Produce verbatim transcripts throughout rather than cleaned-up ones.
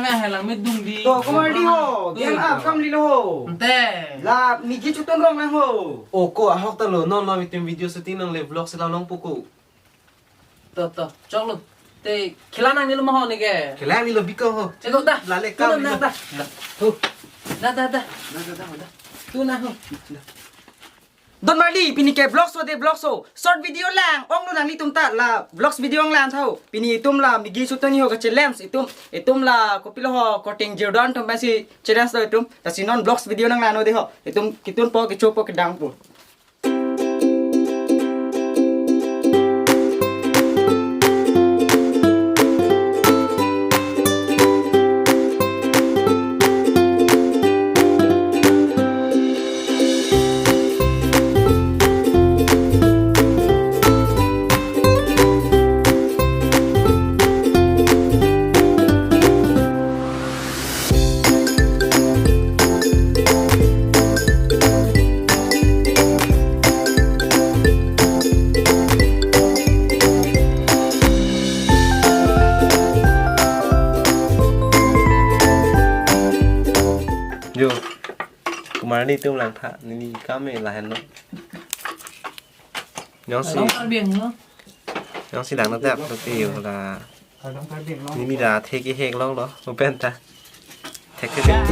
Helang me dungdi. To, komarli ho. Game up, kam lilo ho. Ante. La, Maggi chotong rong lang ho. O ko, ahok ta lo, non lo itum video shooting nangle, vlog si la longpo ko. To, to, choklo. Te, khela nangne lo ma ho ne ke. Khela nangne lo biko ho. Chalo da. Lale tu kam na lo. Da. Da. Tu. Da, da, da. Da, da, da, da. Tu na ho. Da. Don marli, pini ke vlog show de, vlog show. Short video lang, ong lo nanglitum ta la vlogs video ong lang tha ho. Pini itum la Maggi chotong ni ho ka challenge itum, itum la kopilo ho korte jirdan atum pensi challenge lo itum. Lasi non vlogs video nang lang non de ho. Itum ketun po, kecho po, kedang po. Jo, komarli atum lang tha, neli kam me lahenlo. Jongsi, Along Karbi Anglong. Jongsi lang na tep, tapi yo la. Along Karbi Anglong. Neli la thek kehek longlo, open ta. Thek kehek.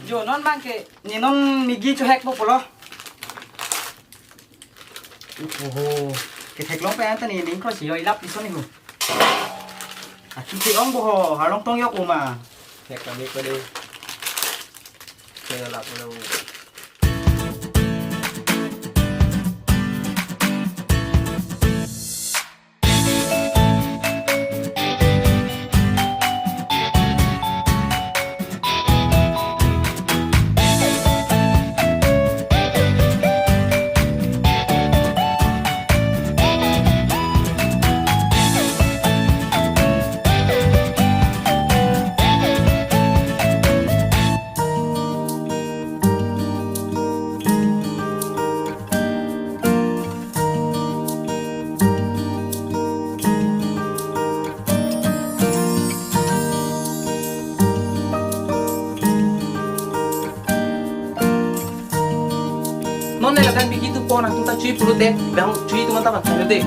Jo, non bang ke, ne non Maggi chohek po pulo. Oho, kethek long pen ta ne ning ko si yo ilap ison ni ho. Achu ti ong bo ho, harlong tong yok uma. Thek kami ko de. Kaya lap lo. Non ne lakan Maggi tu pon nangtum ta chui pulote, bang chui tu mata bang de.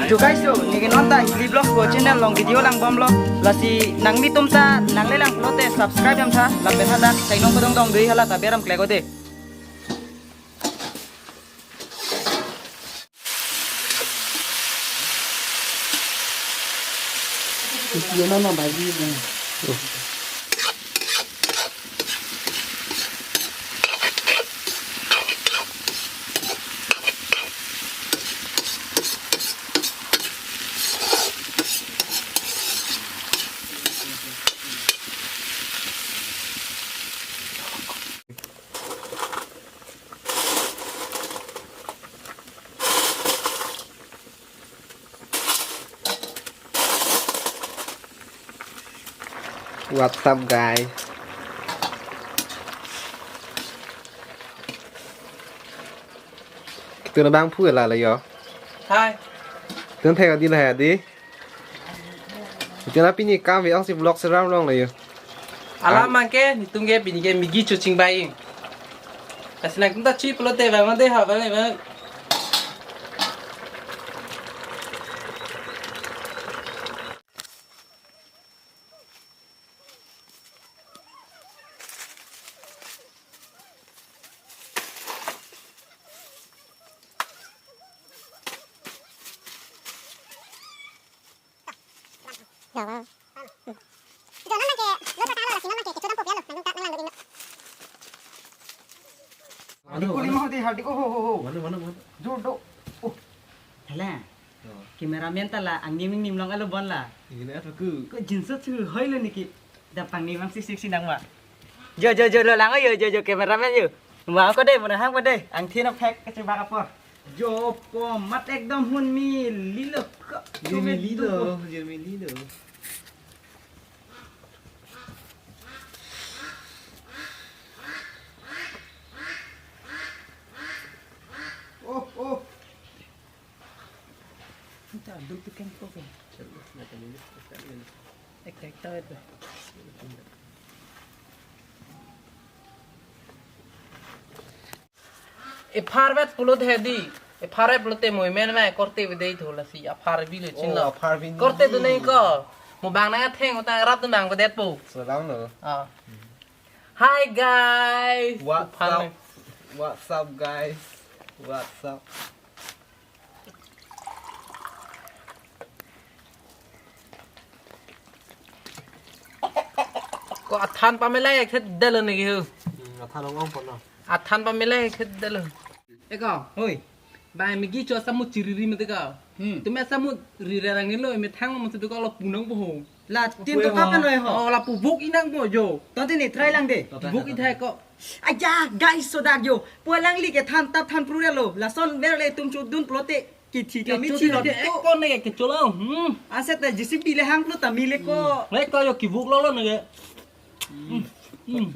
Jo guys, jo, neke non ta Hilly Vlogs pu channel along video lang bomlo. Lasi nanglitum ta nanglelang pulote subscribe dam tha. Lapen hadak kainong kedong dong dui hala ta beram klek ode. Isi mama bagi. What's up, guys? Ketun abangphu la la yo. Hai. Ketun thek adi la adi. Ketun pini kam ve ong si vlog seram long la yo. Alam abangke netum ke pini ke Maggi cho chingbai. Kasi nangtum ta chi pulote bang de ha bang bang. Hardik ko lima hodi, hardik ko ho, ho, ho. Mana, mana, mana? Jor do. Oh. Hala. Oh. Cameraman ta la angnim ning nim long alo bon la. Ingin apa ku? Ko jinso chu hoi lo niki. Dapang ni mang sik sik sinang ma. Jo, jo, jo, lo lang yo, jo, jo, cameraman yo. Wah, ko dei, mana hang ko dei. Angthin aphek kachebak apor. Jo po mat ekdom hun mi lilo ko. Jeremy lilo, Jeremy lilo. Oh, oh. Anta duk tu kan ko kan. Ek ek ta et. Ephar vet pulote di. Ephar vet pulote moi men mai korte vedei thola si aphar bilo chin lo. Oh, aphar bilo. Korte duneng ko. Mo bang nang atheng utang rap dunang ko det po. Salam lo. Ah. Hi guys. What's up? What's up, guys? What's up? Ko athan pamela ek set delo niki hu. Hmm, athan ong ong pono. Athan pamela ek set delo. Eko. Hoi. Ba Maggi cho samu chiriri mate ka. Hmm. Tumi samu rira rang nilo, methang mo se ko lo punang po ho. La tin to kapan noi ho. Oh, lapu vok inang po jo. Tante ni try lang de. Vok ithai ko. Aja, guys, sodak jo. Pu alangli ke than tap than pru lo. Lason ver le tum chodun pulote. Kithi kami kecho thi lo de de ko. Ko ne kecho lo. Hmm. Aset na J C B le hang lo ta mile ko. Hmm. Le ko yo kivok lo lo ne ke. Hmm. Hmm.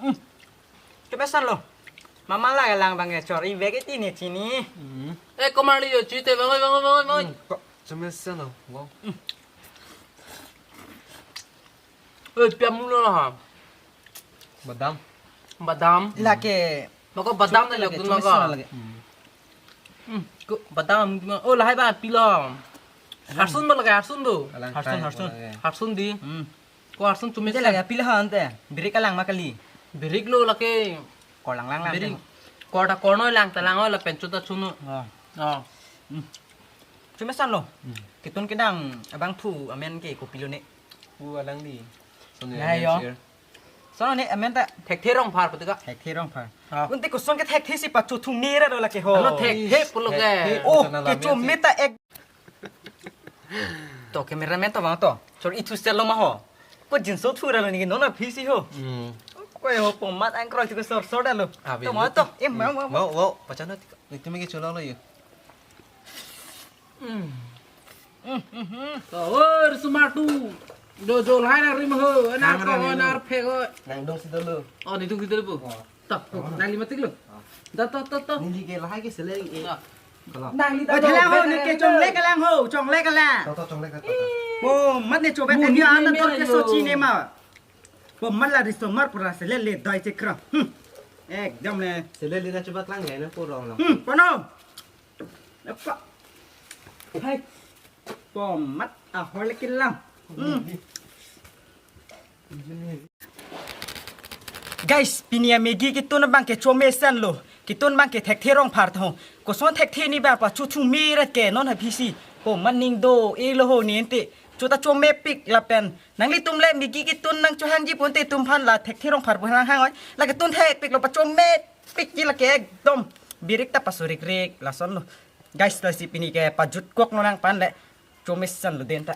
Hmm. Kemesan lo. Mama la lang bang kechor i vek iti ni chini. Hmm. Eh, komar li yo chite bang bang bang bang. Hmm. Ko kemesan lo. Wow. Hmm. Eh, piam mulo ha. Badam. Badam. Lake. Mako badam na lake, lok dun mako. Lake. Hmm. Hmm, ko badam. Oh, lahai ba pilo. Harsun ba lake, harsun do. Alang harsun, kai harsun. Lake. Harsun di. Hmm. Ko harsun chumi lake pilo han te. Birik alang ma kali. Birik lo lake. Kor lang lang lang. Birik. Kor ta kor noi lang ta lang oi lapen chu ta chu noi. Oh. Oh. Hmm. Chumesan lo. Hmm. Ketun kedang abangphu amen ke kopilo ne. Pu alangli. Song ya, amen yo. Share. Song ne amen ta. Thekthe Rongphar putu ka. Thekthe Rongphar. Ah. Unte koson ke thekthe si pachothung nera do lake ho. Ano thekthe pulo ke. Thekthe. Oh, channel ke amen chome si ta ek. To cameraman to bang to. Chor ithu sel lo ma ho. Ko jinso thura lo niki non aphi si ho. Hmm. Ko ho po mat angkroi thu ke sor sor da lo. Ah, to ma to. Em ma ma. Wow, wow, pachano tiko. Netum ke cholo lo yo. Hmm. Hmm, hmm, hmm. To, oi, risomar tu. Do jol hai na rim ho, enar ko, enar phek ho. Nangdung si dolo. Oh, netum si dolo po. Oh. To, nangli matik lo. Oh. To, to, to, to. Neli ke lahai ke seleng e. To. Kalau. Nangli ta. Oh, thalang ho, ne ke chongle kalang ho, chongle kalang. To, to, chongle kalang. Oh, mat ne chobe tadi ana tor ke sochi ne ma. Po mat la risomar pura selele dai chekra. Hmm. Ekdom ne. Selele na choba klang ya na purong lo. Hmm, pano. Apa? Hai. Po mat ahor le kilang. Hmm. Guys, pini amegi ketun abang ke chomesen lo. Ketun abang ke Thekthe Rongphar tho. Koson thekthe ni ba pachothung mera ke non ha phisi. Po mat ning do e lo ho ni ente. Chota chomepik lapen. Nanglitum le megi ketun nangchohangji ponte tum aphan la Thekthe Rongphar pu hang hang oi. La ketun thepik lo pachomepik ji lake ekdom. Birik ta pasurik rik lason lo. Guys, lasi pini ke pajut kok lo nangpan le. Chomesen lo den ta.